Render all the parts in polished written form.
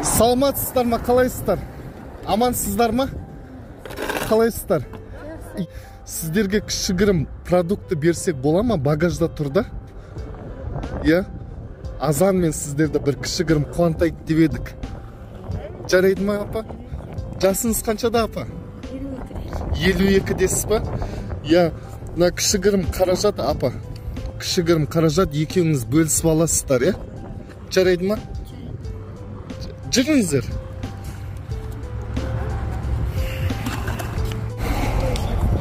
Саламатсыздар ма, қалайсыздар? Амансыздар ма? Қалайсыздар? Сіздерге кішігірім продукты берсек бола ма? Багажда тұр да? Иә? Азанмен сіздерді бір кішігірім қуантайық деп едік. Жарайды ма, апа? Жасыңыз қаншада, апа? 52-десіз ба? Иә, мына кішігірім қаражат, апа. Кішігірім қаражат екеуіңіз бөлісіп аласыздар, иә? Жарайды ма? Жүріңіздер.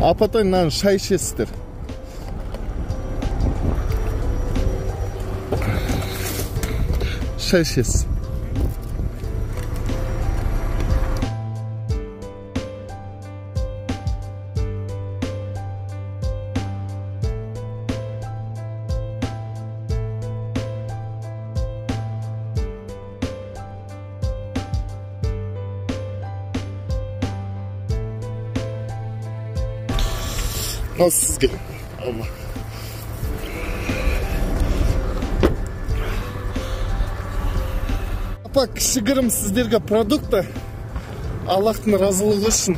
Апатай, мынаны шай ішесіздер. Шай ішесіз. Мынау сізге, алма. Апа, кішігірім сіздерге продукты. Аллахтың разылығы үшін.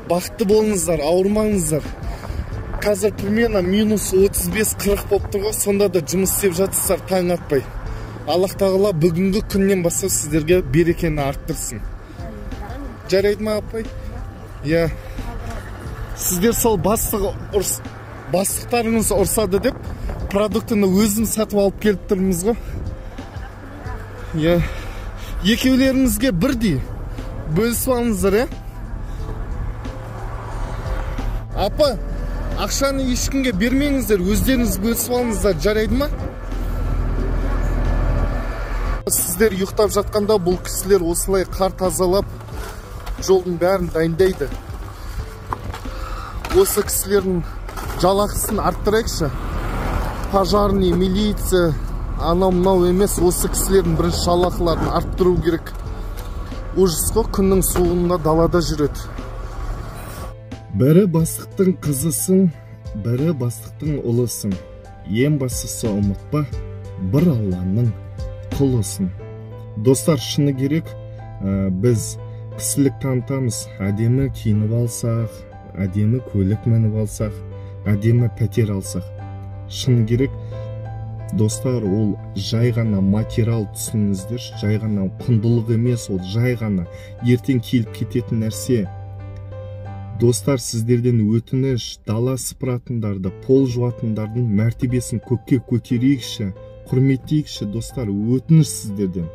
Бақытты болыңыздар, ауырмаңыздар. Қазір примерно минус 35-40 болып тұр ғой, сонда да жұмыс істеп жатсыздар таң атпай. Аллах тағала бүгінгі күннен бастап сіздерге берекені арттырсын. Жарайды ма, апай? Иә. Сіздер сол бастықтарыңыз ұрсады деп продуктыны өзім сатып алып келіп тұрмыз ғой. Иә. Екеулеріңізге бірдей бөлісіп алыңыздар, иә? Апа, ақшаны ешкімге бермеңіздер, өздеріңіз бөлісіп алыңыздар, жарайды ма? Сіздер ұйықтап жатқанда бұл кісілер осылай қар тазалап, жолдың бәрін дайындайды. Осы кісілердің жалақысын арттырайықшы. Пожарный, милиция, анау мынау емес, осы кісілердің бірінші жалақыларын арттыру керек. Ужас қой, күннің суығында далада жүреді. Бірі бастықтың қызысың, бірі бастықтың ұлысың. Ең бастысы ұмытпа, бір Алланың құлысың. Достар, шыны керек, біз кісілік танытамыз. Әдемі киініп алсақ, әдемі көлік мініп алсақ, әдемі пәтер алсақ. Шыны керек, достар, ол жай ғана материал, түсініңіздерші, жай ғана құндылық емес, ол жай ғана ертең келіп кететін нәрсе. Достар, сіздерден өтініш, дала сыпыратындарды, пол жуатындардың мәртебесін көкке көтерейікші, құрметтейікші, достар, өтініш сіздерден.